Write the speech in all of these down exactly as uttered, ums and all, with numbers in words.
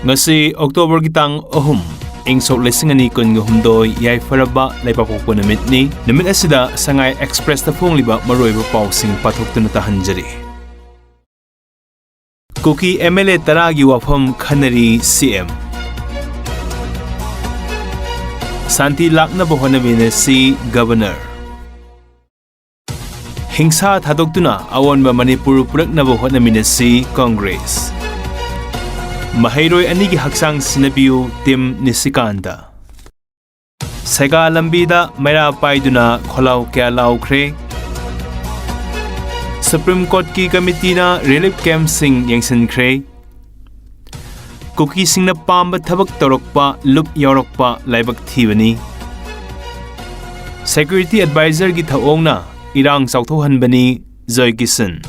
ꯉꯁꯤ Octoberꯒꯤ ꯇꯥꯡ ꯑꯍꯨꯝ, ꯏꯪ ꯁꯣꯛ ꯂꯤꯁꯤꯡ ꯑꯅꯤ ꯀꯨꯟꯒ ꯍꯨꯝꯗꯣꯏ, ꯌꯥꯏꯐꯔꯕ ꯂꯩꯕꯥꯛꯄꯣꯛꯄ ꯅꯨꯃꯤꯠꯅꯤ꯫ ꯅꯨꯃꯤꯠ ꯑꯁꯤꯗ ꯁꯉꯥꯏ Expressꯇ ꯐꯣꯡꯂꯤꯕ ꯃꯔꯨꯑꯣꯏꯕ ꯄꯥꯎꯁꯤꯡ ꯄꯥꯊꯣꯛꯇꯨꯅ ꯇꯥꯍꯟꯖꯔꯤ꯫ ꯀꯨꯀꯤ MLA ꯇꯔꯥꯒꯤ ꯋꯥꯐꯝ ꯈꯟꯅꯔꯤ CM꯫ ꯁꯥꯟꯇꯤ ꯂꯥꯛꯅꯕ ꯍꯣꯠꯅꯃꯤꯟꯅꯁꯤ, Governor꯫ ꯍꯤꯡꯁꯥ ꯊꯥꯗꯣꯛꯇꯨꯅ ꯑꯑꯣꯟꯕ ꯃꯅꯤꯄꯨꯔ ꯄꯨꯔꯛꯅꯕ ꯍꯣꯠꯅꯃꯤꯟꯅꯁꯤ, Congress꯫ ꯃꯍꯩꯔꯣꯏ ꯑꯅꯤꯒꯤ ꯍꯛꯆꯥꯡ ꯁꯤꯟꯅꯕꯤꯌꯨ, Team ꯅꯤꯁꯤꯀꯥꯟꯇ꯫ ꯁꯦꯒꯥ ꯂꯝꯕꯤꯗ ꯃꯩꯔꯥ ꯄꯥꯏꯗꯨꯅ ꯈꯣꯜꯂꯥꯎ ꯀꯌꯥ ꯂꯥꯎꯈ꯭ꯔꯦ꯫ Supreme Courtꯀꯤ committeeꯅ relief campꯁꯤꯡ ꯌꯦꯡꯁꯤꯟꯈ꯭ꯔꯦ꯫ ꯀꯨꯀꯤꯁꯤꯡꯅ ꯄꯥꯝꯕ ꯊꯕꯛ ꯇꯧꯔꯛꯄ, ꯂꯨꯞ ꯌꯥꯎꯔꯛꯄ ꯂꯥꯏꯕꯛ ꯊꯤꯕꯅꯤ꯫ Security advisorꯒꯤ ꯊꯧꯑꯣꯡꯅ ꯏꯔꯥꯡ ꯆꯥꯎꯊꯣꯛꯍꯟꯕꯅꯤ, ꯖꯣꯏ ꯀꯤꯁꯟ꯫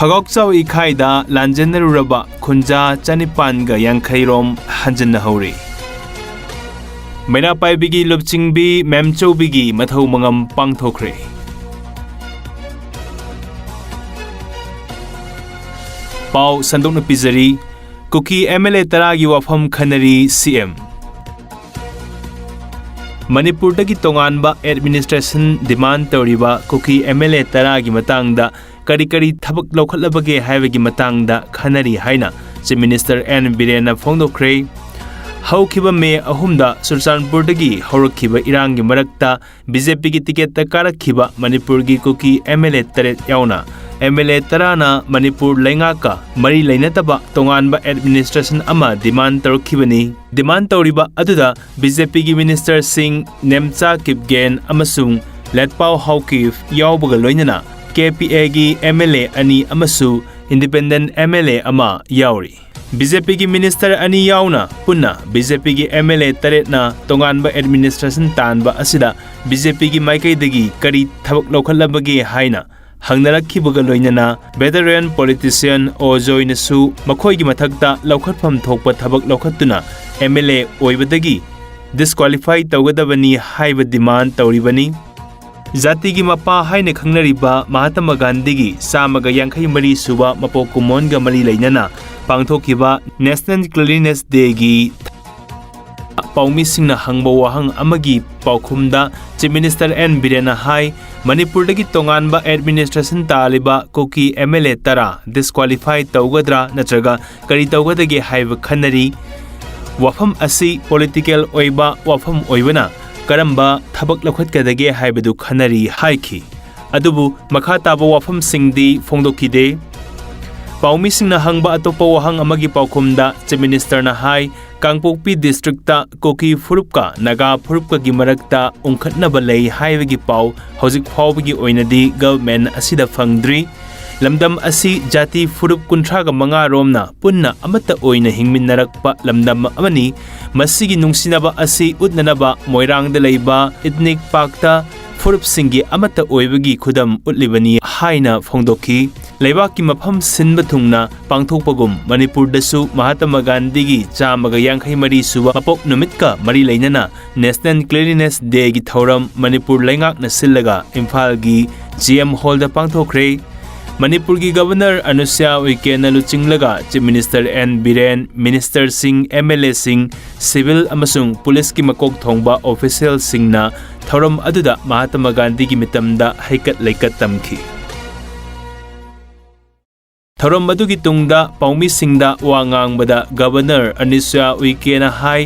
ꯐꯒꯥꯎꯆꯥꯎ ꯏꯈꯥꯏꯗ ꯂꯥꯟꯖꯦꯟꯅꯔꯨꯔꯕ ꯈꯨꯟꯖꯥ ꯆꯅꯤꯄꯥꯟꯒ ꯌꯥꯡꯈꯩ ꯔꯣꯝ ꯍꯟꯖꯤꯟꯅꯍꯧꯔꯤ꯫ ꯃꯩꯔꯥ ꯄꯥꯏꯕꯤꯒꯤ ꯂꯨꯞꯆꯤꯡꯕꯤ ꯃꯦꯝꯆꯧꯕꯤꯒꯤ ꯃꯊꯧ ꯃꯉꯝ ꯄꯥꯡꯊꯣꯛꯈ꯭ꯔꯦ꯫ ꯄꯥꯎ ꯁꯟꯗꯣꯛꯅ ꯄꯤꯖꯔꯤ꯫ ꯀꯨꯀꯤ MLA ꯇꯔꯥꯒꯤ ꯋꯥꯐꯝ ꯈꯟꯅꯔꯤ CM꯫ ꯃꯅꯤꯄꯨꯔꯗꯒꯤ ꯇꯣꯉꯥꯟꯕ administration demand ꯇꯧꯔꯤꯕ ꯀꯨꯀꯤ MLA ꯇꯔꯥꯒꯤ ꯃꯇꯥꯡꯗ ꯀꯔꯤ ꯀꯔꯤ ꯊꯕꯛ ꯂꯧꯈꯠꯂꯕꯒꯦ ꯍꯥꯏꯕꯒꯤ ꯃꯇꯥꯡꯗ ꯈꯟꯅꯔꯤ ꯍꯥꯏꯅ Chief Minister ꯑꯦꯟ ꯕꯤꯔꯦꯟꯅ ꯐꯣꯡꯗꯣꯛꯈ꯭ꯔꯦ꯫ ꯍꯧꯈꯤꯕ ꯃꯦ ꯑꯍꯨꯝꯗ ꯆꯨꯔꯆꯥꯟꯄꯨꯔꯗꯒꯤ ꯍꯧꯔꯛꯈꯤꯕ ꯏꯔꯥꯡꯒꯤ ꯃꯔꯛꯇ BJPꯒꯤ ticketꯇ ꯀꯥꯔꯛꯈꯤꯕ ꯃꯅꯤꯄꯨꯔꯒꯤ ꯀꯨꯀꯤ MLA ꯇꯔꯦꯠ ꯌꯥꯎꯅ MLA ꯇꯔꯥꯅ ꯃꯅꯤꯄꯨꯔ ꯂꯩꯉꯥꯛꯀ ꯃꯔꯤ ꯂꯩꯅꯗꯕ ꯇꯣꯉꯥꯟꯕ administration ꯑꯃ demand ꯇꯧꯔꯛꯈꯤꯕꯅꯤ꯫ Demand ꯇꯧꯔꯤꯕ ꯑꯗꯨꯗ BJPꯒꯤ ministerꯁꯤꯡ ꯅꯦꯝꯆꯥ ꯀꯤꯞꯒꯦꯟ ꯑꯃꯁꯨꯡ ꯂꯦꯠꯄꯥꯎ ꯍꯥꯎꯀꯤꯞ ꯌꯥꯎꯕꯒ ꯂꯣꯏꯅꯅ KPAꯒꯤ MLA ꯑꯅꯤ ꯑꯃꯁꯨ independent MLA ꯑꯃ ꯌꯥꯎꯔꯤ꯫ BJPꯒꯤ minister ꯑꯅꯤ ꯌꯥꯎꯅ ꯄꯨꯟꯅ BJPꯒꯤ MLA ꯇꯔꯦꯠꯅ ꯇꯣꯉꯥꯟꯕ administration ꯇꯥꯟꯕ ꯑꯁꯤꯗ BJPꯒꯤ ꯃꯥꯏꯀꯩꯗꯒꯤ ꯀꯔꯤ ꯊꯕꯛ ꯂꯧꯈꯠꯂꯕꯒꯦ ꯍꯥꯏꯅ ꯍꯪꯅꯔꯛꯈꯤꯕꯒ ꯂꯣꯏꯅꯅ veteran politician ꯑꯣ ꯖꯣꯏꯅꯁꯨ ꯃꯈꯣꯏꯒꯤ ꯃꯊꯛꯇ ꯂꯧꯈꯠꯐꯝ ꯊꯣꯛꯄ ꯊꯕꯛ ꯂꯧꯈꯠꯇꯨꯅ MLA ꯑꯣꯏꯕꯗꯒꯤ disqualify ꯇꯧꯒꯗꯕꯅꯤ ꯍꯥꯏꯕ demand ꯇꯧꯔꯤꯕꯅꯤ꯫ ꯖꯥꯇꯤꯒꯤ ꯃꯄꯥ ꯍꯥꯏꯅ ꯈꯪꯅꯔꯤꯕ ꯃꯍꯥꯇꯃꯥ ꯒꯥꯟꯙꯤꯒꯤ ꯆꯥꯝꯃꯒ ꯌꯥꯡꯈꯩ ꯃꯔꯤ ꯁꯨꯕ ꯃꯄꯣꯛ ꯀꯨꯝꯑꯣꯟꯒ ꯃꯔꯤ ꯂꯩꯅꯅ ꯄꯥꯡꯊꯣꯛꯈꯤꯕ National Cleanliness Dayꯒꯤ ꯄꯥꯎꯃꯤꯁꯤꯡꯅ ꯍꯪꯕ ꯋꯥꯍꯪ ꯑꯃꯒꯤ ꯄꯥꯎꯈꯨꯝꯗ Chief Minister ꯑꯦꯟ ꯕꯤꯔꯦꯟꯅ ꯍꯥꯏ, ꯃꯅꯤꯄꯨꯔꯗꯒꯤ ꯇꯣꯉꯥꯟꯕ administration ꯇꯥꯜꯂꯤꯕ Kuki M L A ꯇꯔꯥ disqualify ꯇꯧꯒꯗ꯭ꯔꯥ ꯅꯠꯇ꯭ꯔꯒ ꯀꯔꯤ ꯇꯧꯒꯗꯒꯦ ꯍꯥꯏꯕ ꯈꯟꯅꯔꯤ꯫ ꯋꯥꯐꯝ ꯑꯁꯤ political ꯑꯣꯏꯕ ꯋꯥꯐꯝ ꯑꯣꯏꯕꯅ ꯀꯔꯝꯕ ꯊꯕꯛ ꯂꯧꯈꯠꯀꯗꯒꯦ ꯍꯥꯏꯕꯗꯨ ꯈꯟꯅꯔꯤ ꯍꯥꯏꯈꯤ꯫ ꯑꯗꯨꯕꯨ ꯃꯈꯥ ꯇꯥꯕ ꯋꯥꯐꯝꯁꯤꯡꯗꯤ ꯐꯣꯡꯗꯣꯛꯈꯤꯗꯦ꯫ ꯄꯥꯎꯃꯤꯁꯤꯡꯅ ꯍꯪꯕ ꯑꯇꯣꯞꯄ ꯋꯥꯍꯪ ꯑꯃꯒꯤ ꯄꯥꯎꯈꯨꯝꯗ Chief Ministerꯅ ꯍꯥꯏ, ꯀꯥꯡꯄꯣꯛꯄꯤ districtꯇ ꯀꯨꯀꯤ ꯐꯨꯔꯨꯞꯀ ꯅꯥꯒꯥ ꯐꯨꯔꯨꯞꯀꯒꯤ ꯃꯔꯛꯇ ꯎꯪꯈꯠꯅꯕ ꯂꯩ ꯍꯥꯏꯕꯒꯤ ꯄꯥꯎ ꯍꯧꯖꯤꯛ ꯐꯥꯎꯕꯒꯤ ꯑꯣꯏꯅꯗꯤ government ꯑꯁꯤꯗ ꯐꯪꯗ꯭ꯔꯤ꯫ ꯂꯝꯗꯝ ꯑꯁꯤ ꯖꯥꯇꯤ ꯐꯨꯔꯨꯞ ꯀꯨꯟꯊ꯭ꯔꯥꯒ ꯃꯉꯥ ꯔꯣꯝꯅ ꯄꯨꯟꯅ ꯑꯃꯠꯇ ꯑꯣꯏꯅ ꯍꯤꯡꯃꯤꯟꯅꯔꯛꯄ ꯂꯝꯗꯝ ꯑꯃꯅꯤ꯫ ꯃꯁꯤꯒꯤ ꯅꯨꯡꯁꯤꯅꯕ ꯑꯁꯤ ꯎꯠꯅꯅꯕ ꯃꯣꯏꯔꯥꯡꯗ ꯂꯩꯕ Ethnic Parkꯇ ꯐꯨꯔꯨꯞꯁꯤꯡꯒꯤ ꯑꯃꯠꯇ ꯑꯣꯏꯕꯒꯤ ꯈꯨꯗꯝ ꯎꯠꯂꯤꯕꯅꯤ ꯍꯥꯏꯅ ꯐꯣꯡꯗꯣꯛꯈꯤ꯫ ꯂꯩꯕꯥꯛꯀꯤ ꯃꯐꯝ ꯁꯤꯟꯕ ꯊꯨꯡꯅ ꯄꯥꯡꯊꯣꯛꯄꯒꯨꯝ ꯃꯅꯤꯄꯨꯔꯗꯁꯨ ꯃꯍꯥꯇꯃ ꯒꯥꯟꯙꯤꯒꯤ ꯆꯥꯝꯃꯒ ꯌꯥꯡꯈꯩ ꯃꯔꯤ ꯁꯨꯕ ꯃꯄꯣꯛ ꯅꯨꯃꯤꯠꯀ ꯃꯔꯤ ꯂꯩꯅꯅ National Cleanliness Dayꯒꯤ ꯊꯧꯔꯝ ꯃꯅꯤꯄꯨꯔ ꯂꯩꯉꯥꯛꯅ ꯁꯤꯜꯂꯒ ꯏꯝꯐꯥꯜꯒꯤ G M Hallꯗ ꯄꯥꯡꯊꯣꯛꯈ꯭ꯔꯦ꯫ ꯃꯅꯤꯄꯨꯔꯒꯤ Governor ꯑꯅꯨꯁ꯭ꯌꯥ ꯎꯏꯀꯦꯅ ꯂꯨꯆꯤꯡꯂꯒ Chief Minister ꯑꯦꯟ ꯕꯤꯔꯦꯟ, ministerꯁꯤꯡ, M L Aꯁꯤꯡ, civil ꯑꯃꯁꯨꯡ ꯄꯨꯂꯤꯁꯀꯤ ꯃꯀꯣꯛ ꯊꯣꯡꯕ officialꯁꯤꯡꯅ ꯊꯧꯔꯝ ꯑꯗꯨꯗ ꯃꯍꯥꯇꯃ ꯒꯥꯟꯙꯤꯒꯤ ꯃꯤꯇꯝꯗ ꯍꯩꯀꯠ ꯂꯩꯀꯠ ꯇꯝꯈꯤ꯫ ꯊꯧꯔꯝ ꯑꯗꯨꯒꯤ ꯇꯨꯡꯗ ꯄꯥꯎꯃꯤꯁꯤꯡꯗ ꯋꯥ ꯉꯥꯡꯕꯗ Governor ꯑꯅꯨꯁ꯭ꯌꯥ ꯎꯏꯀꯦꯅ ꯍꯥꯏ,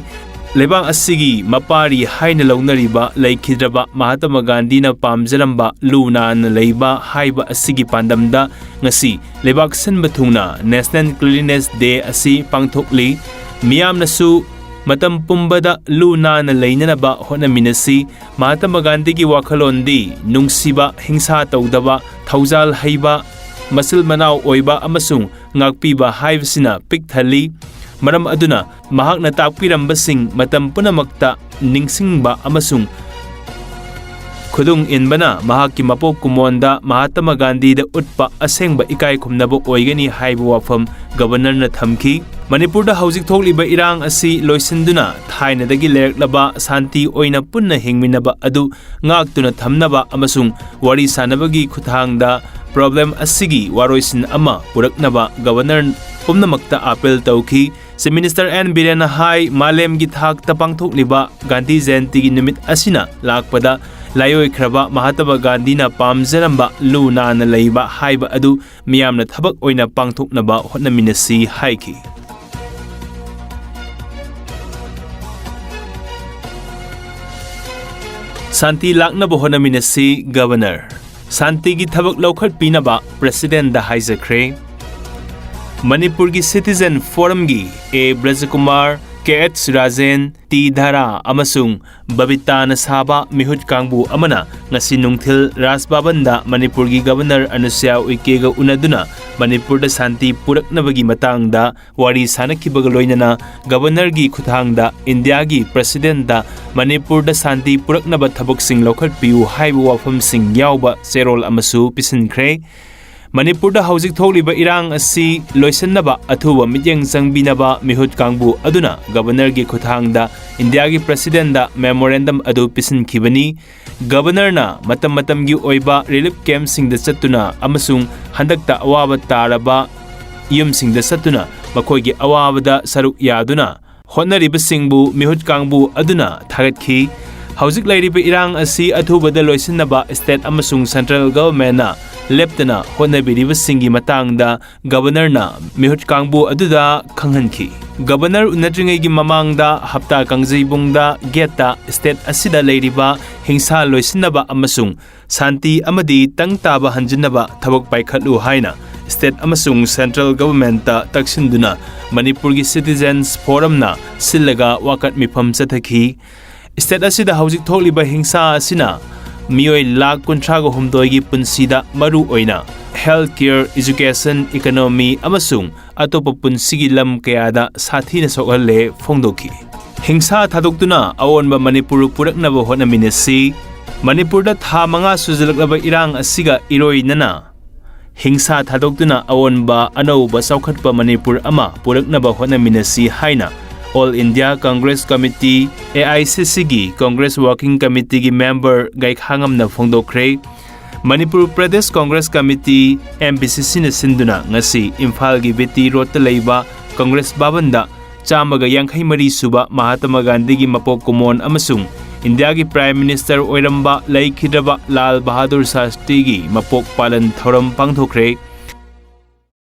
ꯂꯩꯕꯥꯛ ꯑꯁꯤꯒꯤ ꯃꯄꯥꯔꯤ ꯍꯥꯏꯅ ꯂꯧꯅꯔꯤꯕ ꯂꯩꯈꯤꯗ꯭ꯔꯕ ꯃꯍꯥꯇꯃ ꯒꯥꯟꯙꯤꯅ ꯄꯥꯝꯖꯔꯝꯕ ꯂꯨ ꯅꯥꯟꯅ ꯂꯩꯕ ꯍꯥꯏꯕ ꯑꯁꯤꯒꯤ ꯄꯥꯟꯗꯝꯗ ꯉꯁꯤ ꯂꯩꯕꯥꯛ ꯁꯤꯟꯕ ꯊꯨꯡꯅ National Cleanliness Day ꯑꯁꯤ ꯄꯥꯡꯊꯣꯛꯂꯤ꯫ ꯃꯤꯌꯥꯝꯅꯁꯨ ꯃꯇꯝ ꯄꯨꯝꯕꯗ ꯂꯨ ꯅꯥꯟꯅ ꯂꯩꯅꯅꯕ ꯍꯣꯠꯅꯃꯤꯟꯅꯁꯤ꯫ ꯃꯍꯥꯇꯃ ꯒꯥꯟꯙꯤꯒꯤ ꯋꯥꯈꯜꯂꯣꯟꯗꯤ ꯅꯨꯡꯁꯤꯕ, ꯍꯤꯡꯁꯥ ꯇꯧꯗꯕ, ꯊꯧꯖꯥꯜ ꯍꯩꯕ, ꯃꯆꯤꯜ ꯃꯅꯥꯎ ꯑꯣꯏꯕ ꯑꯃꯁꯨꯡ ꯉꯥꯛꯄꯤꯕ ꯍꯥꯏꯕꯁꯤꯅ ꯄꯤꯛ ꯊꯜꯂꯤ꯫ ꯃꯔꯝ ꯑꯗꯨꯅ ꯃꯍꯥꯛꯅ ꯇꯥꯛꯄꯤꯔꯝꯕꯁꯤꯡ ꯃꯇꯝ ꯄꯨꯝꯅꯃꯛꯇ ꯅꯤꯡꯁꯤꯡꯕ ꯑꯃꯁꯨꯡ ꯈꯨꯗꯨꯡ ꯏꯟꯕꯅ ꯃꯍꯥꯛꯀꯤ ꯃꯄꯣꯛ ꯀꯨꯝꯑꯣꯟꯗ ꯃꯍꯥꯇꯃ ꯒꯥꯟꯙꯤꯗ ꯎꯠꯄ ꯑꯁꯦꯡꯕ ꯏꯀꯥꯏ ꯈꯨꯝꯅꯕ ꯑꯣꯏꯒꯅꯤ ꯍꯥꯏꯕ ꯋꯥꯐꯝ Governorꯅ ꯊꯝꯈꯤ꯫ ꯃꯅꯤꯄꯨꯔꯗ ꯍꯧꯖꯤꯛ ꯊꯣꯛꯂꯤꯕ ꯏꯔꯥꯡ ꯑꯁꯤ ꯂꯣꯏꯁꯤꯟꯗꯨꯅ ꯊꯥꯏꯅꯗꯒꯤ ꯂꯩꯔꯛꯂꯕ ꯁꯥꯟꯇꯤ ꯑꯣꯏꯅ ꯄꯨꯟꯅ ꯍꯤꯡꯃꯤꯟꯅꯕ ꯑꯗꯨ ꯉꯥꯛꯇꯨꯅ ꯊꯝꯅꯕ ꯑꯃꯁꯨꯡ ꯋꯥꯔꯤ ꯁꯥꯅꯕꯒꯤ ꯈꯨꯠꯊꯥꯡꯗ problem ꯑꯁꯤꯒꯤ ꯋꯥꯔꯣꯏꯁꯤꯟ ꯑꯃ ꯄꯨꯔꯛꯅꯕ Governor ꯄꯨꯝꯅꯃꯛꯇ ꯑꯥꯄꯤꯜ ꯇꯧꯈꯤ꯫ ꯆꯤꯐ ꯃꯤꯅꯤꯁꯇꯔ ꯑꯦꯟ ꯕꯤꯔꯦꯟꯅ ꯍꯥꯏ, ꯃꯥꯂꯦꯝꯒꯤ ꯊꯥꯛꯇ ꯄꯥꯡꯊꯣꯛꯂꯤꯕ ꯒꯥꯟꯙꯤ ꯖꯌꯟꯇꯤꯒꯤ ꯅꯨꯃꯤꯠ ꯑꯁꯤꯅ ꯂꯥꯛꯄꯗ ꯂꯥꯏꯑꯣꯏꯈ꯭ꯔꯕ ꯃꯍꯥꯇꯃ ꯒꯥꯟꯙꯤꯅ ꯄꯥꯝꯖꯔꯝꯕ ꯂꯨ ꯅꯥꯟꯅ ꯂꯩꯕ ꯍꯥꯏꯕ ꯑꯗꯨ ꯃꯤꯌꯥꯝꯅ ꯊꯕꯛ ꯑꯣꯏꯅ ꯄꯥꯡꯊꯣꯛꯅꯕ ꯍꯣꯠꯅꯃꯤꯟꯅꯁꯤ ꯍꯥꯏꯈꯤ꯫ ꯁꯥꯟꯇꯤ ꯂꯥꯛꯅꯕ ꯍꯣꯠꯅꯃꯤꯟꯅꯁꯤ, ꯒꯕꯔꯅꯔ꯫ ꯁꯥꯟꯇꯤꯒꯤ ꯊꯕꯛ ꯂꯧꯈꯠꯄꯤꯅꯕ ꯄ꯭ꯔꯦꯁꯤꯗꯦꯟꯗ ꯍꯥꯏꯖꯈ꯭ꯔꯦ꯫ ꯃꯅꯤꯄꯨꯔꯒꯤ ꯁꯤꯇꯤꯖꯦꯟ ꯐꯣꯔꯝꯒꯤ ꯑꯦ ꯕ꯭ꯔꯖꯀꯨꯃꯥꯔ, ꯀꯦ ꯑꯩꯆ ꯔꯥꯖꯦꯟ, ꯇꯤ ꯙꯥꯔꯥ ꯑꯃꯁꯨꯡ ꯕꯕꯤꯇꯥꯅ ꯁꯥꯕ ꯃꯤꯍꯨꯠ ꯀꯥꯡꯕꯨ ꯑꯃꯅ ꯉꯁꯤ ꯅꯨꯡꯊꯤꯜ ꯔꯥꯖ ꯚꯕꯟꯗ ꯃꯅꯤꯄꯨꯔꯒꯤ ꯒꯕꯔꯅꯔ ꯑꯅꯨꯁꯨꯌꯥ ꯎꯏꯀꯦꯒ ꯎꯅꯗꯨꯅ ꯃꯅꯤꯄꯨꯔꯗ ꯁꯥꯟꯇꯤ ꯄꯨꯔꯛꯅꯕꯒꯤ ꯃꯇꯥꯡꯗ ꯋꯥꯔꯤ ꯁꯥꯅꯈꯤꯕꯒ ꯂꯣꯏꯅꯅ ꯒꯕꯔꯅꯔꯒꯤ ꯈꯨꯠꯊꯥꯡꯗ ꯏꯟꯗꯤꯌꯥꯒꯤ ꯄ꯭ꯔꯦꯁꯤꯗꯦꯟꯗ ꯃꯅꯤꯄꯨꯔꯗ ꯁꯥꯟꯇꯤ ꯄꯨꯔꯛꯅꯕ ꯊꯕꯛꯁꯤꯡ ꯂꯧꯈꯠꯄꯤꯌꯨ ꯍꯥꯏꯕ ꯋꯥꯐꯝꯁꯤꯡ ꯌꯥꯎꯕ ꯆꯦꯔꯣꯜ ꯑꯃꯁꯨ ꯄꯤꯁꯤꯟꯈ꯭ꯔꯦ꯫ ꯃꯅꯤꯄꯨꯔꯗ ꯍꯧꯖꯤꯛ ꯊꯣꯛꯂꯤꯕ ꯏꯔꯥꯡ ꯑꯁꯤ ꯂꯣꯏꯁꯤꯟꯅꯕ ꯑꯊꯨꯕ ꯃꯤꯠꯌꯦꯡ ꯆꯪꯕꯤꯅꯕ ꯃꯤꯍꯨꯠ ꯀꯥꯡꯕꯨ ꯑꯗꯨꯅ ꯒꯕꯔꯅꯔꯒꯤ ꯈꯨꯠꯊꯥꯡꯗ ꯏꯟꯗꯤꯌꯥꯒꯤ ꯄ꯭ꯔꯦꯁꯤꯗꯦꯟꯗ ꯃꯦꯃꯣꯔꯦꯟꯗꯝ ꯑꯗꯨ ꯄꯤꯁꯤꯟꯈꯤꯕꯅꯤ꯫ ꯒꯕꯔꯅꯔꯅ ꯃꯇꯝ ꯃꯇꯝꯒꯤ ꯑꯣꯏꯕ ꯔꯤꯂꯤꯐ ꯀꯦꯝꯞꯁꯤꯡꯗ ꯆꯠꯇꯨꯅ ꯑꯃꯁꯨꯡ ꯍꯟꯗꯛꯇ ꯑꯋꯥꯕ ꯇꯥꯔꯕ ꯌꯨꯝꯁꯤꯡꯗ ꯆꯠꯇꯨꯅ ꯃꯈꯣꯏꯒꯤ ꯑꯋꯥꯕꯗ ꯁꯔꯨꯛ ꯌꯥꯗꯨꯅ ꯍꯣꯠꯅꯔꯤꯕꯁꯤꯡꯕꯨ ꯃꯤꯍꯨꯠ ꯀꯥꯡꯕꯨ ꯑꯗꯨꯅ ꯊꯥꯒꯠꯈꯤ꯫ ꯍꯧꯖꯤꯛ ꯂꯩꯔꯤꯕ ꯏꯔꯥꯡ ꯑꯁꯤ ꯑꯊꯨꯕꯗ ꯂꯣꯏꯁꯤꯟꯅꯕ ꯁ꯭ꯇꯦꯠ ꯑꯃꯁꯨꯡ ꯁꯦꯟꯇ꯭ꯔꯦꯜ ꯒꯚꯔꯟꯃꯦꯟꯠꯅ ꯂꯦꯞꯇꯅ ꯍꯣꯠꯅꯕꯤꯔꯤꯕꯁꯤꯡꯒꯤ ꯃꯇꯥꯡꯗ ꯒꯕꯔꯅꯔꯅ ꯃꯤꯍꯨꯠ ꯀꯥꯡꯕꯨ ꯑꯗꯨꯗ ꯈꯪꯍꯟꯈꯤ꯫ ꯒꯕꯔꯅꯔ ꯎꯅꯗ꯭ꯔꯤꯉꯩꯒꯤ ꯃꯃꯥꯡꯗ ꯍꯞꯇꯥ ꯀꯥꯡꯖꯩꯕꯨꯡꯗ ꯒꯦꯠꯇ ꯁ꯭ꯇꯦꯠ ꯑꯁꯤꯗ ꯂꯩꯔꯤꯕ ꯍꯤꯡꯁꯥ ꯂꯣꯏꯁꯤꯟꯅꯕ ꯑꯃꯁꯨꯡ ꯁꯥꯟꯇꯤ ꯑꯃꯗꯤ ꯇꯪ ꯇꯥꯕ ꯍꯟꯖꯤꯟꯅꯕ ꯊꯕꯛ ꯄꯥꯏꯈꯠꯂꯨ ꯍꯥꯏꯅ ꯁ꯭ꯇꯦꯠ ꯑꯃꯁꯨꯡ ꯁꯦꯟꯇ꯭ꯔꯦꯜ ꯒꯚꯔꯟꯃꯦꯟꯠꯇ ꯇꯛꯁꯤꯟꯗꯨꯅ ꯃꯅꯤꯄꯨꯔꯒꯤ ꯁꯤꯇꯤꯖꯦꯟꯁ ꯐꯣꯔꯝꯅ ꯁꯤꯜꯂꯒ ꯋꯥꯀꯠ ꯃꯤꯐꯝ ꯆꯠꯊꯈꯤ꯫ ꯁ꯭ꯇꯦꯠ ꯑꯁꯤꯗ ꯍꯧꯖꯤꯛ ꯊꯣꯛꯂꯤꯕ ꯍꯤꯡꯁꯥ ꯑꯁꯤꯅ ꯃꯤꯑꯣꯏ ꯂꯥꯈ ꯀꯨꯟꯊ꯭ꯔꯥꯒ ꯍꯨꯝꯗꯣꯏꯒꯤ ꯄꯨꯟꯁꯤꯗ ꯃꯔꯨ ꯑꯣꯏꯅ health care, education, economy ꯑꯃꯁꯨꯡ ꯑꯇꯣꯞꯄ ꯄꯨꯟꯁꯤꯒꯤ ꯂꯝ ꯀꯌꯥꯗ ꯁꯥꯊꯤꯅ ꯁꯣꯛꯍꯜꯂꯦ ꯐꯣꯡꯗꯣꯛꯈꯤ꯫ ꯍꯤꯡꯁꯥ ꯊꯥꯗꯣꯛꯇꯨꯅ ꯑꯑꯣꯟꯕ ꯃꯅꯤꯄꯨꯔ ꯄꯨꯔꯛꯅꯕ ꯍꯣꯠꯅꯃꯤꯟꯅꯁꯤ꯫ ꯃꯅꯤꯄꯨꯔꯗ ꯊꯥ ꯃꯉꯥ ꯁꯨꯖꯜꯂꯛꯂꯕ ꯏꯔꯥꯡ ꯑꯁꯤꯒ ꯏꯔꯣꯏꯅꯅ ꯍꯤꯡꯁꯥ ꯊꯥꯗꯣꯛꯇꯨꯅ ꯑꯑꯣꯟꯕ ꯑꯅꯧꯕ ꯆꯥꯎꯈꯠꯄ ꯃꯅꯤꯄꯨꯔ ꯑꯃ ꯄꯨꯔꯛꯅꯕ ꯍꯣꯠꯅꯃꯤꯟꯅꯁꯤ ꯍꯥꯏꯅ All India Congress Committee, A I C C ꯒꯤ Congress Working Committeeꯒꯤ member ꯒꯩꯈꯥꯉꯝꯅ ꯐꯣꯡꯗꯣꯛꯈ꯭ꯔꯦ꯫ Manipur Pradesh Congress committee, M P C C ꯅ ꯁꯤꯟꯗꯨꯅ ꯉꯁꯤ ꯏꯝꯐꯥꯜꯒꯤ ꯕꯤ ꯇꯤ ꯔꯣꯗꯇ ꯂꯩꯕ ꯀꯣꯡꯒ꯭ꯔꯦꯁ ꯚꯕꯟꯗ ꯆꯥꯝꯃꯒ ꯌꯥꯡꯈꯩ ꯃꯔꯤ ꯁꯨꯕ ꯃꯍꯥꯇꯃꯥ ꯒꯥꯟꯙꯤꯒꯤ ꯃꯄꯣꯛ ꯀꯨꯝꯑꯣꯟ ꯑꯃꯁꯨꯡ ꯏꯟꯗꯤꯌꯥꯒꯤ ꯄ꯭ꯔꯥꯏꯝ ꯃꯤꯅꯤꯁꯇꯔ ꯑꯣꯏꯔꯝꯕ ꯂꯩꯈꯤꯗ꯭ꯔꯕ ꯂꯥꯜ ꯕꯍꯥꯗꯨꯔ ꯁꯥꯁꯇ꯭ꯔꯤꯒꯤ ꯃꯄꯣꯛ ꯄꯥꯂꯟ ꯊꯧꯔꯝ ꯄꯥꯡꯊꯣꯛꯈ꯭ꯔꯦ꯫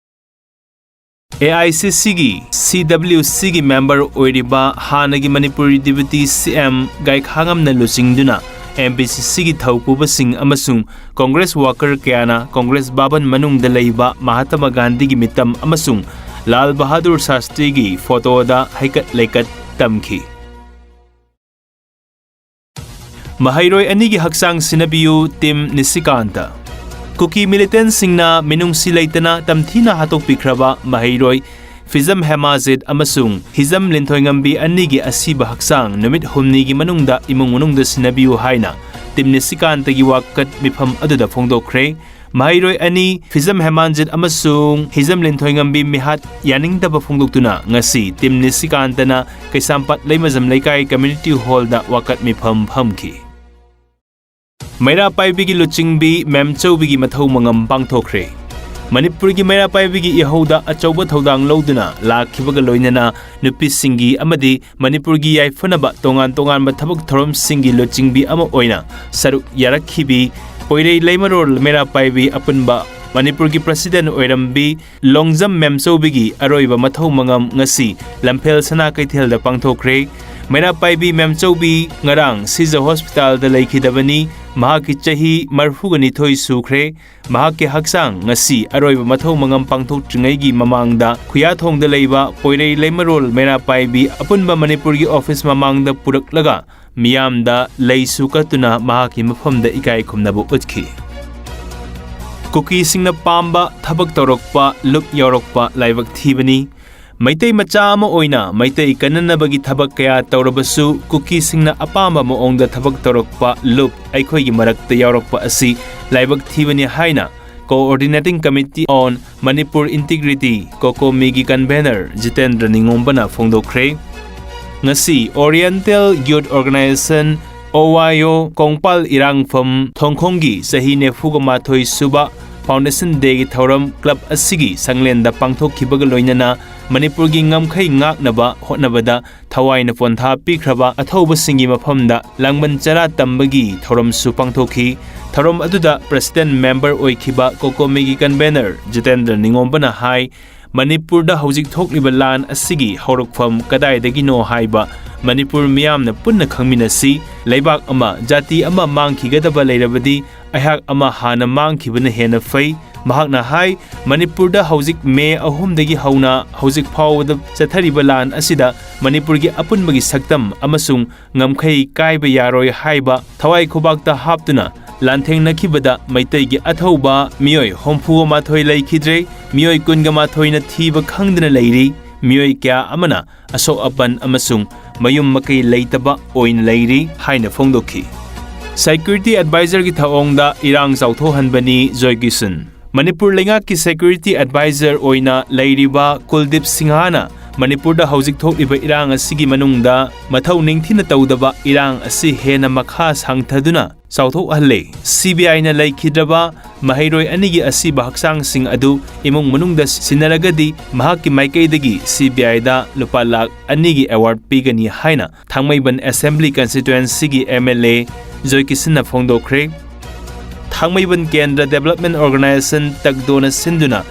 A I C C ꯒꯤ C W C ꯒꯤ ꯃꯦꯝꯕꯔ ꯑꯣꯏꯔꯤꯕ ꯍꯥꯟꯅꯒꯤ ꯃꯅꯤꯄꯨꯔꯤ ꯗꯤꯄ꯭ꯌꯨꯇꯤ C M ꯒꯥꯏꯈꯥꯉꯝꯅ ꯂꯨꯆꯤꯡꯗꯨꯅ M P C C ꯒꯤ ꯊꯧꯄꯨꯕꯁꯤꯡ ꯑꯃꯁꯨꯡ ꯀꯣꯡꯒ꯭ꯔꯦꯁ ꯋꯥꯀꯔ ꯀꯌꯥꯅ ꯀꯣꯡꯒ꯭ꯔꯦꯁ ꯚꯕꯟ ꯃꯅꯨꯡꯗ ꯂꯩꯕ ꯃꯍꯥꯇꯃꯥ ꯒꯥꯟꯙꯤꯒꯤ ꯃꯤꯇꯝ ꯑꯃꯁꯨꯡ ꯂꯥꯜ ꯕꯍꯥꯗꯨꯔ ꯁꯥꯁꯇ꯭ꯔꯤꯒꯤ ꯐꯣꯇꯣꯗ ꯍꯩꯀꯠ ꯂꯩꯀꯠ ꯇꯝꯈꯤ꯫ ꯃꯍꯩꯔꯣꯏ ꯑꯅꯤꯒꯤ ꯍꯛꯆꯥꯡ ꯁꯤꯟꯅꯕꯤꯌꯨ, ꯇꯤꯝ ꯅꯤꯁꯤꯀꯥꯟꯇ꯫ ꯀꯨꯀꯤ ꯃꯤꯂꯤꯇꯦꯟꯠꯁꯤꯡꯅ ꯃꯤꯅꯨꯡꯁꯤ ꯂꯩꯇꯅ ꯇꯝꯊꯤꯅ ꯍꯥꯠꯇꯣꯛꯄꯤꯈ꯭ꯔꯕ ꯃꯍꯩꯔꯣꯏ ꯐꯤꯖꯝ ꯍꯦꯃꯥꯖꯤꯠ ꯑꯃꯁꯨꯡ ꯍꯤꯖꯝ ꯂꯤꯟꯊꯣꯏꯉꯝꯕꯤ ꯑꯅꯤꯒꯤ ꯑꯁꯤꯕ ꯍꯛꯆꯥꯡ ꯅꯨꯃꯤꯠ ꯍꯨꯝꯅꯤꯒꯤ ꯃꯅꯨꯡꯗ ꯏꯃꯨꯡ ꯃꯅꯨꯡꯗ ꯁꯤꯟꯅꯕꯤꯌꯨ ꯍꯥꯏꯅ ꯇꯤꯝ ꯅꯤꯁꯤꯀꯥꯟꯇꯒꯤ ꯋꯥꯀꯠ ꯃꯤꯐꯝ ꯑꯗꯨꯗ ꯐꯣꯡꯗꯣꯛꯈ꯭ꯔꯦ꯫ ꯃꯍꯩꯔꯣꯏ ꯑꯅꯤ ꯐꯤꯖꯝ ꯍꯦꯃꯥꯟꯖꯤꯠ ꯑꯃꯁꯨꯡ ꯍꯤꯖꯝ ꯂꯤꯟꯊꯣꯏꯉꯝꯕꯤ ꯃꯤꯍꯥꯠ ꯌꯥꯅꯤꯡꯗꯕ ꯐꯣꯡꯗꯣꯛꯇꯨꯅ ꯉꯁꯤ ꯇꯤꯝ ꯅꯤꯁꯤꯀꯥꯟꯇꯅ ꯀꯩꯁꯥꯝꯄꯥꯠ ꯂꯩꯃꯖꯝ ꯂꯩꯀꯥꯏ ꯀꯝꯃ꯭ꯌꯨꯅꯤꯇꯤ ꯍꯣꯜꯗ ꯋꯥꯀꯠ ꯃꯤꯐꯝ ꯐꯝꯈꯤ꯫ ꯃꯩꯔꯥ ꯄꯥꯏꯕꯤꯒꯤ ꯂꯨꯆꯤꯡꯕꯤ ꯃꯦꯝꯆꯧꯕꯤꯒꯤ ꯃꯊꯧ ꯃꯉꯝ ꯄꯥꯡꯊꯣꯛꯈ꯭ꯔꯦ꯫ ꯃꯅꯤꯄꯨꯔꯒꯤ ꯃꯩꯔꯥ ꯄꯥꯏꯕꯤꯒꯤ ꯏꯍꯧꯗ ꯑꯆꯧꯕ ꯊꯧꯗꯥꯡ ꯂꯧꯗꯨꯅ ꯂꯥꯛꯈꯤꯕꯒ ꯂꯣꯏꯅꯅ ꯅꯨꯄꯤꯁꯤꯡꯒꯤ ꯑꯃꯗꯤ ꯃꯅꯤꯄꯨꯔꯒꯤ ꯌꯥꯏꯐꯅꯕ ꯇꯣꯉꯥꯟ ꯇꯣꯉꯥꯟꯕ ꯊꯕꯛ ꯊꯧꯔꯝꯁꯤꯡꯒꯤ ꯂꯨꯆꯤꯡꯕꯤ ꯑꯃ ꯑꯣꯏꯅ ꯁꯔꯨꯛ ꯌꯥꯔꯛꯈꯤꯕꯤ ꯄꯣꯏꯔꯩ ꯂꯩꯃꯔꯣꯜ ꯃꯩꯔꯥ ꯄꯥꯏꯕꯤ ꯑꯄꯨꯟꯕ ꯃꯅꯤꯄꯨꯔꯒꯤ ꯄ꯭ꯔꯁꯤꯗꯦꯟ ꯑꯣꯏꯔꯝꯕꯤ ꯂꯣꯡꯖꯝ ꯃꯦꯝꯆꯧꯕꯤꯒꯤ ꯑꯔꯣꯏꯕ ꯃꯊꯧ ꯃꯉꯝ ꯉꯁꯤ ꯂꯝꯐꯦꯜ ꯁꯅꯥ ꯀꯩꯊꯦꯜꯗ ꯄꯥꯡꯊꯣꯛꯈ꯭ꯔꯦ꯫ ꯃꯩꯔꯥ ꯄꯥꯏꯕꯤ ꯃꯦꯝꯆꯧꯕꯤ ꯉꯔꯥꯡ ꯁꯤꯖ ꯍꯣꯁꯄꯤꯇꯥꯜꯗ ꯂꯩꯈꯤꯗꯕꯅꯤ꯫ ꯃꯍꯥꯛꯀꯤ ꯆꯍꯤ ꯃꯔꯤꯐꯨꯒ ꯅꯤꯊꯣꯏ ꯁꯨꯈ꯭ꯔꯦ꯫ ꯃꯍꯥꯛꯀꯤ ꯍꯛꯆꯥꯡ ꯉꯁꯤ ꯑꯔꯣꯏꯕ ꯃꯊꯧ ꯃꯉꯝ ꯄꯥꯡꯊꯣꯛꯇ꯭ꯔꯤꯉꯩꯒꯤ ꯃꯃꯥꯡꯗ ꯈꯨꯌꯥꯊꯣꯡꯗ ꯂꯩꯕ ꯄꯣꯏꯔꯩ ꯂꯩꯃꯔꯣꯜ ꯃꯩꯔꯥ ꯄꯥꯏꯕꯤ ꯑꯄꯨꯟꯕ ꯃꯅꯤꯄꯨꯔꯒꯤ ꯑꯣꯐꯤꯁ ꯃꯃꯥꯡꯗ ꯄꯨꯔꯛꯂꯒ ꯃꯤꯌꯥꯝꯗ ꯂꯩꯁꯨ ꯀꯠꯇꯨꯅ ꯃꯍꯥꯛꯀꯤ ꯃꯐꯝꯗ ꯏꯀꯥꯏ ꯈꯨꯝꯅꯕ ꯎꯠꯈꯤ꯫ ꯀꯨꯀꯤꯁꯤꯡꯅ ꯄꯥꯝꯕ ꯊꯕꯛ ꯇꯧꯔꯛꯄ ꯂꯨꯞ ꯌꯥꯎꯔꯛꯄ ꯂꯥꯏꯕꯛ ꯊꯤꯕꯅꯤ꯫ ꯃꯩꯇꯩ ꯃꯆꯥ ꯑꯃ ꯑꯣꯏꯅ ꯃꯩꯇꯩ ꯀꯟꯅꯅꯕꯒꯤ ꯊꯕꯛ ꯀꯌꯥ ꯇꯧꯔꯕꯁꯨ ꯀꯨꯀꯤꯁꯤꯡꯅ ꯑꯄꯥꯝꯕ ꯃꯑꯣꯡꯗ ꯊꯕꯛ ꯇꯧꯔꯛꯄ ꯂꯨꯞ ꯑꯩꯈꯣꯏꯒꯤ ꯃꯔꯛꯇ ꯌꯥꯎꯔꯛꯄ ꯑꯁꯤ ꯂꯥꯏꯕꯛ ꯊꯤꯕꯅꯤ ꯍꯥꯏꯅ Coordinating Committee on Manipur Integrity, COCOMI ꯒꯤ convener ꯖꯤꯇꯦꯟꯗ꯭ꯔ ꯅꯤꯉꯣꯝꯕꯅ ꯐꯣꯡꯗꯣꯛꯈ꯭ꯔꯦ꯫ ꯉꯁꯤ Oriental Youth Organization ꯑꯣꯋꯥꯏꯑꯣ ꯀꯣꯡꯄꯥꯜ ꯏꯔꯥꯡꯐꯝ ꯊꯣꯡꯈꯣꯡꯒꯤ ꯆꯍꯤ ꯅꯤꯐꯨꯒ ꯃꯥꯊꯣꯏ ꯁꯨꯕ Foundation Dayꯒꯤ ꯊꯧꯔꯝ club ꯑꯁꯤꯒꯤ ꯁꯪꯂꯦꯟꯗ ꯄꯥꯡꯊꯣꯛꯈꯤꯕꯒ ꯂꯣꯏꯅꯅ ꯃꯅꯤꯄꯨꯔꯒꯤ ꯉꯝꯈꯩ ꯉꯥꯛꯅꯕ ꯍꯣꯠꯅꯕꯗ ꯊꯋꯥꯏꯅ ꯄꯣꯟꯊꯥ ꯄꯤꯈ꯭ꯔꯕ ꯑꯊꯧꯕꯁꯤꯡꯒꯤ ꯃꯐꯝꯗ ꯂꯥꯡꯕꯟ ꯆꯔꯥ ꯇꯝꯕꯒꯤ ꯊꯧꯔꯝꯁꯨ ꯄꯥꯡꯊꯣꯛꯈꯤ꯫ ꯊꯧꯔꯝ ꯑꯗꯨꯗ president member ꯑꯣꯏꯈꯤꯕ COCOMIꯒꯤ convener ꯖꯤꯇꯦꯟꯗ꯭ꯔ ꯅꯤꯉꯣꯝꯕꯅ ꯍꯥꯏ, ꯃꯅꯤꯄꯨꯔꯗ ꯍꯧꯖꯤꯛ ꯊꯣꯛꯂꯤꯕ ꯂꯥꯟ ꯑꯁꯤꯒꯤ ꯍꯧꯔꯛꯐꯝ ꯀꯗꯥꯏꯗꯒꯤꯅꯣ ꯍꯥꯏꯕ ꯃꯅꯤꯄꯨꯔ ꯃꯤꯌꯥꯝꯅ ꯄꯨꯟꯅ ꯈꯪꯃꯤꯟꯅꯁꯤ꯫ ꯂꯩꯕꯥꯛ ꯑꯃ, ꯖꯥꯇꯤ ꯑꯃ ꯃꯥꯡꯈꯤꯒꯗꯕ ꯂꯩꯔꯕꯗꯤ ꯑꯩꯍꯥꯛ ꯑꯃ ꯍꯥꯟꯅ ꯃꯥꯡꯈꯤꯕꯅ ꯍꯦꯟꯅ ꯐꯩ꯫ ꯃꯍꯥꯛꯅ ꯍꯥꯏ, ꯃꯅꯤꯄꯨꯔꯗ ꯍꯧꯖꯤꯛ ꯃꯦ ꯑꯍꯨꯝꯗꯒꯤ ꯍꯧꯅ ꯍꯧꯖꯤꯛ ꯐꯥꯎꯕꯗ ꯆꯠꯊꯔꯤꯕ ꯂꯥꯟ ꯑꯁꯤꯗ ꯃꯅꯤꯄꯨꯔꯒꯤ ꯑꯄꯨꯟꯕꯒꯤ ꯁꯛꯇꯝ ꯑꯃꯁꯨꯡ ꯉꯝꯈꯩ ꯀꯥꯏꯕ ꯌꯥꯔꯣꯏ ꯍꯥꯏꯕ ꯊꯋꯥꯏ ꯈꯨꯕꯥꯛꯇ ꯍꯥꯞꯇꯨꯅ ꯂꯥꯟꯊꯦꯡꯅꯈꯤꯕꯗ ꯃꯩꯇꯩꯒꯤ ꯑꯊꯧꯕ ꯃꯤꯑꯣꯏ ꯍꯨꯝꯐꯨꯒ ꯃꯥꯊꯣꯏ ꯂꯩꯈꯤꯗ꯭ꯔꯦ, ꯃꯤꯑꯣꯏ ꯀꯨꯟꯒ ꯃꯥꯊꯣꯏꯅ ꯊꯤꯕ ꯈꯪꯗꯅ ꯂꯩꯔꯤ, ꯃꯤꯑꯣꯏ ꯀꯌꯥ ꯑꯃꯅ ꯑꯁꯣꯛ ꯑꯄꯟ ꯑꯃꯁꯨꯡ ꯃꯌꯨꯝ ꯃꯀꯩ ꯂꯩꯇꯕ ꯑꯣꯏꯅ ꯂꯩꯔꯤ ꯍꯥꯏꯅ ꯐꯣꯡꯗꯣꯛꯈꯤ꯫ Security advisorꯒꯤ ꯊꯧꯑꯣꯡꯗ ꯏꯔꯥꯡ ꯆꯥꯎꯊꯣꯛꯍꯟꯕꯅꯤ ꯖꯣꯏ ꯀꯤꯁꯟ꯫ ꯃꯅꯤꯄꯨꯔ ꯂꯩꯉꯥꯛꯀꯤ security advisor ꯑꯣꯏꯅ ꯂꯩꯔꯤꯕ ꯀꯨꯜꯗꯤꯞ ꯁꯤꯡꯍꯥꯅ ꯃꯅꯤꯄꯨꯔꯗ ꯍꯧꯖꯤꯛ ꯊꯣꯛꯂꯤꯕ ꯏꯔꯥꯡ ꯑꯁꯤꯒꯤ ꯃꯅꯨꯡꯗ ꯃꯊꯧ ꯅꯤꯡꯊꯤꯅ ꯇꯧꯗꯕ ꯏꯔꯥꯡ ꯑꯁꯤ ꯍꯦꯟꯅ ꯃꯈꯥ ꯁꯥꯡꯊꯗꯨꯅ ꯆꯥꯎꯊꯣꯛꯍꯜꯂꯦ꯫ CBIꯅ ꯂꯩꯈꯤꯗ꯭ꯔꯕ ꯃꯍꯩꯔꯣꯏ ꯑꯅꯤꯒꯤ ꯑꯁꯤꯕ ꯍꯛꯆꯥꯡꯁꯤꯡ ꯑꯗꯨ ꯏꯃꯨꯡ ꯃꯅꯨꯡꯗ ꯁꯤꯟꯅꯔꯒꯗꯤ ꯃꯍꯥꯛꯀꯤ ꯃꯥꯏꯀꯩꯗꯒꯤ CBIꯗ ꯂꯨꯄꯥ ꯂꯥꯈ ꯑꯅꯤꯒꯤ award ꯄꯤꯒꯅꯤ ꯍꯥꯏꯅ ꯊꯥꯡꯃꯩꯕꯟ Assembly Constituencyꯒꯤ MLA ꯖꯣꯏ ꯀꯤꯁꯟꯅ ꯐꯣꯡꯗꯣꯛꯈ꯭ꯔꯦ꯫ ꯊꯥꯡꯃꯩꯕꯟ ꯀꯦꯟꯗ꯭ꯔ Development Organisation, ꯇꯛꯗꯣꯅ ꯁꯤꯟꯗꯨꯅ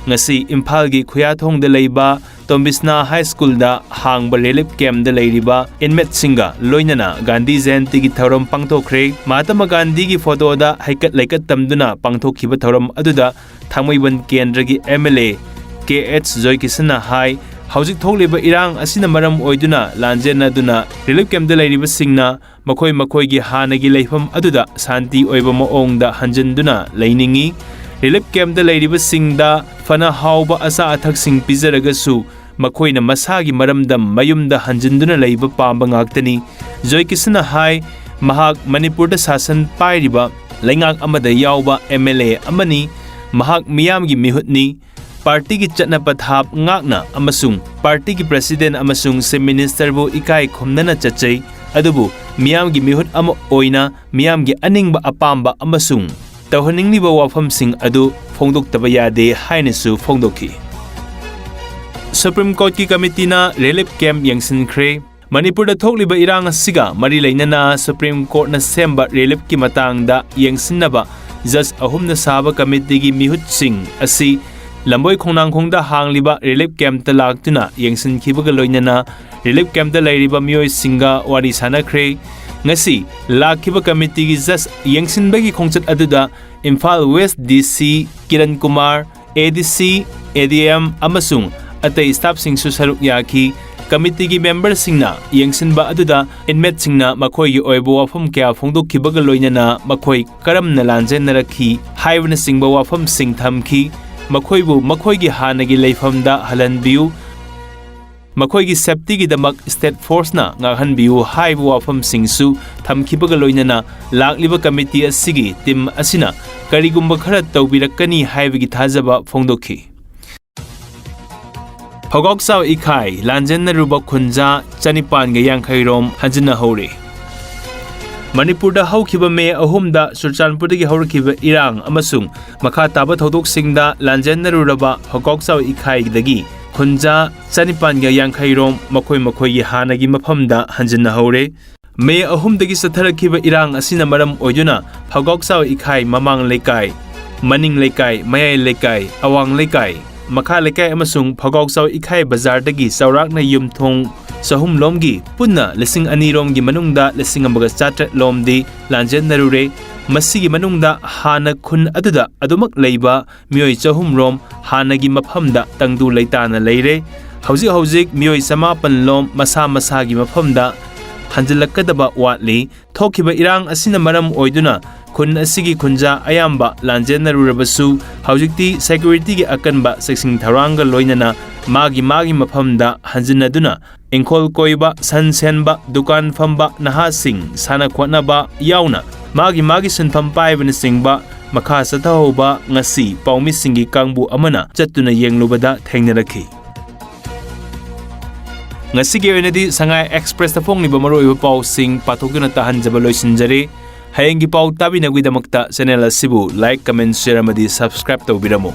ꯉꯁꯤ ꯏꯝꯐꯥꯜꯒꯤ ꯈꯨꯌꯥꯊꯣꯡꯗ ꯂꯩꯕ ꯇꯣꯝꯕꯤꯁꯅꯥ High Schoolꯗ ꯍꯥꯡꯕ relief campꯗ ꯂꯩꯔꯤꯕ inmateꯁꯤꯡꯒ ꯂꯣꯏꯅꯅ ꯒꯥꯟꯙꯤ ꯖꯌꯟꯇꯤꯒꯤ ꯊꯧꯔꯝ ꯄꯥꯡꯊꯣꯛꯈ꯭ꯔꯦ꯫ ꯃꯍꯥꯇꯃꯥ ꯒꯥꯟꯙꯤꯒꯤ photoꯗ ꯍꯩꯀꯠ ꯂꯩꯀꯠ ꯇꯝꯗꯨꯅ ꯄꯥꯡꯊꯣꯛꯈꯤꯕ ꯊꯧꯔꯝ ꯑꯗꯨꯗ ꯊꯥꯡꯃꯩꯕꯟ ꯀꯦꯟꯗ꯭ꯔꯒꯤ MLA ꯀꯦ ꯑꯦꯆ ꯖꯣꯏꯀꯤꯁꯟꯅ ꯍꯥꯏ, ꯍꯧꯖꯤꯛ ꯊꯣꯛꯂꯤꯕ ꯏꯔꯥꯡ ꯑꯁꯤꯅ ꯃꯔꯝ ꯑꯣꯏꯗꯨꯅ ꯂꯥꯟꯖꯦꯟꯅꯗꯨꯅ relief campꯗ ꯂꯩꯔꯤꯕꯁꯤꯡꯅ ꯃꯈꯣꯏ ꯃꯈꯣꯏꯒꯤ ꯍꯥꯟꯅꯒꯤ ꯂꯩꯐꯝ ꯑꯗꯨꯗ ꯁꯥꯟꯇꯤ ꯑꯣꯏꯕ ꯃꯑꯣꯡꯗ ꯍꯟꯖꯤꯟꯗꯨꯅ ꯂꯩꯅꯤꯡꯏ꯫ Relief campꯗ ꯂꯩꯔꯤꯕꯁꯤꯡꯗ ꯐꯅ ꯍꯥꯎꯕ ꯑꯆꯥ ꯑꯊꯛꯁꯤꯡ ꯄꯤꯖꯔꯒꯁꯨ ꯃꯈꯣꯏꯅ ꯃꯁꯥꯒꯤ ꯃꯔꯝꯗꯝ ꯃꯌꯨꯝꯗ ꯍꯟꯖꯤꯟꯗꯨꯅ ꯂꯩꯕ ꯄꯥꯝꯕ ꯉꯥꯛꯇꯅꯤ꯫ ꯖꯣꯏꯀꯤꯁꯟꯅ ꯍꯥꯏ, ꯃꯍꯥꯛ ꯃꯅꯤꯄꯨꯔꯗ ꯁꯥꯁꯟ ꯄꯥꯏꯔꯤꯕ ꯂꯩꯉꯥꯛ ꯑꯃꯗ ꯌꯥꯎꯕ MLA ꯑꯃꯅꯤ꯫ ꯃꯍꯥꯛ ꯃꯤꯌꯥꯝꯒꯤ ꯃꯤꯍꯨꯠꯅꯤ꯫ ꯄꯥꯔꯇꯤꯒꯤ ꯆꯠꯅ ꯄꯊꯥꯞ ꯉꯥꯛꯅ ꯑꯃꯁꯨꯡ ꯄꯥꯔꯇꯤꯒꯤ president ꯑꯃꯁꯨꯡ chief ministerꯕꯨ ꯏꯀꯥꯏ ꯈꯨꯝꯅꯅ ꯆꯠꯆꯩ꯫ ꯑꯗꯨꯕꯨ ꯃꯤꯌꯥꯝꯒꯤ ꯃꯤꯍꯨꯠ ꯑꯃ ꯑꯣꯏꯅ ꯃꯤꯌꯥꯝꯒꯤ ꯑꯅꯤꯡꯕ ꯑꯄꯥꯝꯕ ꯑꯃꯁꯨꯡ ꯇꯧꯍꯟꯅꯤꯡꯂꯤꯕ ꯋꯥꯐꯝꯁꯤꯡ ꯑꯗꯨ ꯐꯣꯡꯗꯣꯛꯇꯕ ꯌꯥꯗꯦ ꯍꯥꯏꯅꯁꯨ ꯐꯣꯡꯗꯣꯛꯈꯤ꯫ ꯁꯨꯄ꯭ꯔꯤꯝ ꯀꯣꯔꯠꯀꯤ ꯀꯃꯤꯇꯤꯅ ꯔꯤꯂꯤꯐ ꯀꯦꯝꯞ ꯌꯦꯡꯁꯤꯟꯈ꯭ꯔꯦ꯫ ꯃꯅꯤꯄꯨꯔꯗ ꯊꯣꯛꯂꯤꯕ ꯏꯔꯥꯡ ꯑꯁꯤꯒ ꯃꯔꯤ ꯂꯩꯅꯅ ꯁꯨꯄ꯭ꯔꯤꯝ ꯀꯣꯔꯠꯅ ꯁꯦꯝꯕ ꯔꯤꯂꯤꯐꯀꯤ ꯃꯇꯥꯡꯗ ꯌꯦꯡꯁꯤꯟꯅꯕ ꯖꯖ ꯑꯍꯨꯝꯅ ꯁꯥꯕ ꯀꯃꯤꯇꯤꯒꯤ ꯃꯤꯍꯨꯠꯁꯤꯡ ꯑꯁꯤ ꯂꯝꯕꯣꯏ ꯈꯣꯡꯅꯥꯡꯈꯣꯡꯗ ꯍꯥꯡꯂꯤꯕ ꯔꯤꯂꯤꯐ ꯀꯦꯝꯞꯇ ꯂꯥꯛꯇꯨꯅ ꯌꯦꯡꯁꯤꯟꯈꯤꯕꯒ ꯂꯣꯏꯅꯅ ꯔꯤꯂꯤꯐ ꯀꯦꯝꯞꯇ ꯂꯩꯔꯤꯕ ꯃꯤꯑꯣꯏꯁꯤꯡꯒ ꯋꯥꯔꯤ ꯁꯥꯅꯈ꯭ꯔꯦ꯫ ꯉꯁꯤ ꯂꯥꯛꯈꯤꯕ ꯀꯃꯤꯇꯤꯒꯤ ꯖꯖ ꯌꯦꯡꯁꯤꯟꯕꯒꯤ ꯈꯣꯡꯆꯠ ꯑꯗꯨꯗ ꯏꯝꯐꯥꯜ ꯋꯦꯁ ꯗꯤ ꯁꯤ ꯀꯤꯔꯟ ꯀꯨꯃꯥꯔ, ꯑꯦ ꯗꯤ ꯁꯤ, ꯑꯦ ꯗꯤ ꯑꯦꯝ ꯑꯃꯁꯨꯡ ꯑꯇꯩ ꯁ꯭ꯇꯥꯐꯁꯤꯡꯁꯨ ꯁꯔꯨꯛ ꯌꯥꯈꯤ꯫ ꯀꯃꯤꯇꯤꯒꯤ ꯃꯦꯝꯕꯔꯁꯤꯡꯅ ꯌꯦꯡꯁꯤꯟꯕ ꯑꯗꯨꯗ ꯏꯟꯃꯦꯠꯁꯤꯡꯅ ꯃꯈꯣꯏꯒꯤ ꯑꯣꯏꯕ ꯋꯥꯐꯝ ꯀꯌꯥ ꯐꯣꯡꯗꯣꯛꯈꯤꯕꯒ ꯂꯣꯏꯅꯅ ꯃꯈꯣꯏ ꯀꯔꯝꯅ ꯂꯥꯟꯖꯦꯟꯅꯔꯛꯈꯤ ꯍꯥꯏꯕꯅꯆꯤꯡꯕ ꯋꯥꯐꯝꯁꯤꯡ ꯊꯝꯈꯤ꯫ ꯃꯈꯣꯏꯕꯨ ꯃꯈꯣꯏꯒꯤ ꯍꯥꯟꯅꯒꯤ ꯂꯩꯐꯝꯗ ꯍꯜꯍꯟꯕꯤꯌꯨ, ꯃꯈꯣꯏꯒꯤ ꯁꯦꯐꯇꯤꯒꯤꯗꯃꯛ ꯁ꯭ꯇꯦꯠ ꯐꯣꯔꯁꯅ ꯉꯥꯛꯍꯟꯕꯤꯌꯨ ꯍꯥꯏꯕ ꯋꯥꯐꯝꯁꯤꯡꯁꯨ ꯊꯝꯈꯤꯕꯒ ꯂꯣꯏꯅꯅ ꯂꯥꯛꯂꯤꯕ ꯀꯃꯤꯇꯤ ꯑꯁꯤꯒꯤ ꯇꯤꯝ ꯑꯁꯤꯅ ꯀꯔꯤꯒꯨꯝꯕ ꯈꯔ ꯇꯧꯕꯤꯔꯛꯀꯅꯤ ꯍꯥꯏꯕꯒꯤ ꯊꯥꯖꯕ ꯐꯣꯡꯗꯣꯛꯈꯤ꯫ ꯐꯧꯒꯥꯎꯆꯥꯎ ꯏꯈꯥꯏ ꯂꯥꯟꯖꯦꯟꯅꯔꯨꯕ ꯈꯨꯟꯖꯥ ꯆꯅꯤꯄꯥꯟꯒ ꯌꯥꯡꯈꯩ ꯔꯣꯝ ꯍꯟꯖꯤꯟꯅꯍꯧꯔꯦ꯫ ꯃꯅꯤꯄꯨꯔꯗ ꯍꯧꯈꯤꯕ ꯃꯦ ꯑꯍꯨꯝꯗ ꯆꯨꯔꯆꯥꯟꯄꯨꯔꯗꯒꯤ ꯍꯧꯔꯛꯈꯤꯕ ꯏꯔꯥꯡ ꯑꯃꯁꯨꯡ ꯃꯈꯥ ꯇꯥꯕ ꯊꯧꯗꯣꯛꯁꯤꯡꯗ ꯂꯥꯟꯖꯦꯟꯅꯔꯨꯔꯕ ꯐꯧꯒꯥꯎꯆꯥꯎ ꯏꯈꯥꯏꯗꯒꯤ ꯈꯨꯟꯖꯥ ꯆꯅꯤꯄꯥꯟꯒ ꯌꯥꯡꯈꯩ ꯔꯣꯝ ꯃꯈꯣꯏ ꯃꯈꯣꯏꯒꯤ ꯍꯥꯟꯅꯒꯤ ꯃꯐꯝꯗ ꯍꯟꯖꯤꯟꯅꯍꯧꯔꯦ꯫ ꯃꯦ ꯑꯍꯨꯝꯗꯒꯤ ꯆꯠꯊꯔꯛꯈꯤꯕ ꯏꯔꯥꯡ ꯑꯁꯤꯅ ꯃꯔꯝ ꯑꯣꯏꯗꯨꯅ ꯐꯧꯒꯥꯎꯆꯥꯎ ꯏꯈꯥꯏ ꯃꯃꯥꯡ ꯂꯩꯀꯥꯏ, ꯃꯅꯤꯡ ꯂꯩꯀꯥꯏ, ꯃꯌꯥꯏ ꯂꯩꯀꯥꯏ, ꯑꯋꯥꯡ ꯂꯩꯀꯥꯏ, ꯃꯈꯥ ꯂꯩꯀꯥꯏ ꯑꯃꯁꯨꯡ ꯐꯧꯒꯥꯎꯆꯥꯎ ꯏꯈꯥꯏ ꯕꯖꯥꯔꯗꯒꯤ ꯆꯥꯎꯔꯥꯛꯅ ꯌꯨꯝꯊꯣꯡ ꯆꯍꯨꯝ ꯂꯣꯝꯒꯤ ꯄꯨꯟꯅ ꯂꯤꯁꯤꯡ ꯑꯅꯤ ꯔꯣꯝꯒꯤ ꯃꯅꯨꯡꯗ ꯂꯤꯁꯤꯡ ꯑꯃꯒ ꯆꯥꯇ꯭ꯔꯦꯠ ꯂꯣꯝꯗꯤ ꯂꯥꯟꯖꯦꯟꯅꯔꯨꯔꯦ꯫ ꯃꯁꯤꯒꯤ ꯃꯅꯨꯡꯗ ꯍꯥꯟꯅ ꯈꯨꯟ ꯑꯗꯨꯗ ꯑꯗꯨꯃꯛ ꯂꯩꯕ ꯃꯤꯑꯣꯏ ꯆꯍꯨꯝ ꯔꯣꯝ ꯍꯥꯟꯅꯒꯤ ꯃꯐꯝꯗ ꯇꯪꯗꯨ ꯂꯩꯇꯥꯅ ꯂꯩꯔꯦ꯫ ꯍꯧꯖꯤꯛ ꯍꯧꯖꯤꯛ ꯃꯤꯑꯣꯏ ꯆꯃꯥꯄꯟ ꯂꯣꯝ ꯃꯁꯥ ꯃꯁꯥꯒꯤ ꯃꯐꯝꯗ ꯍꯟꯖꯤꯜꯂꯛꯀꯗꯕ ꯋꯥꯠꯂꯤ꯫ ꯊꯣꯛꯈꯤꯕ ꯏꯔꯥꯡ ꯑꯁꯤꯅ ꯃꯔꯝ ꯑꯣꯏꯗꯨꯅ ꯈꯨꯟ ꯑꯁꯤꯒꯤ ꯈꯨꯟꯖꯥ ꯑꯌꯥꯝꯕ ꯂꯥꯟꯖꯦꯟꯅꯔꯨꯔꯕꯁꯨ ꯍꯧꯖꯤꯛꯇꯤ ꯁꯦꯀ꯭ꯌꯨꯔꯤꯇꯤꯒꯤ ꯑꯀꯟꯕ ꯆꯦꯛꯁꯤꯟ ꯊꯧꯔꯥꯡꯒ ꯂꯣꯏꯅꯅ ꯃꯥꯒꯤ ꯃꯥꯒꯤ ꯃꯐꯝꯗ ꯍꯟꯖꯤꯟꯅꯗꯨꯅ ꯏꯪꯈꯣꯜ ꯀꯣꯏꯕ, ꯁꯟ ꯁꯦꯟꯕ, ꯗꯨꯀꯥꯟ ꯐꯝꯕ, ꯅꯍꯥꯁꯤꯡ ꯁꯥꯟꯅ ꯈꯣꯠꯅꯕ ꯌꯥꯎꯅ ꯃꯥꯒꯤ ꯃꯥꯒꯤ ꯁꯤꯟꯐꯝ ꯄꯥꯏꯕꯅꯆꯤꯡꯕ ꯃꯈꯥ ꯆꯠꯊꯍꯧꯕ ꯉꯁꯤ ꯄꯥꯎꯃꯤꯁꯤꯡꯒꯤ ꯀꯥꯡꯕꯨ ꯑꯃꯅ ꯆꯠꯇꯨꯅ ꯌꯦꯡꯂꯨꯕꯗ ꯊꯦꯡꯅꯔꯛꯈꯤ꯫ ꯉꯁꯤꯒꯤ ꯑꯣꯏꯅꯗꯤ ꯁꯉꯥꯏ ꯑꯦꯛꯁꯄ꯭ꯔꯦꯁꯇ ꯐꯣꯡꯂꯤꯕ ꯃꯔꯨꯑꯣꯏꯕ ꯄꯥꯎꯁꯤꯡ ꯄꯥꯊꯣꯛꯇꯨꯅ ꯇꯥꯍꯟꯖꯕ ꯂꯣꯏꯁꯤꯟꯖꯔꯦ꯫ ꯍꯌꯦꯡꯒꯤ ꯄꯥꯎ ꯇꯥꯕꯤꯅꯕꯒꯤꯗꯃꯛꯇ ꯆꯦꯅꯦꯜ ꯑꯁꯤꯕꯨ like, comment, share ꯑꯃꯗꯤ subscribe ꯇꯧꯕꯤꯔꯝꯃꯨ꯫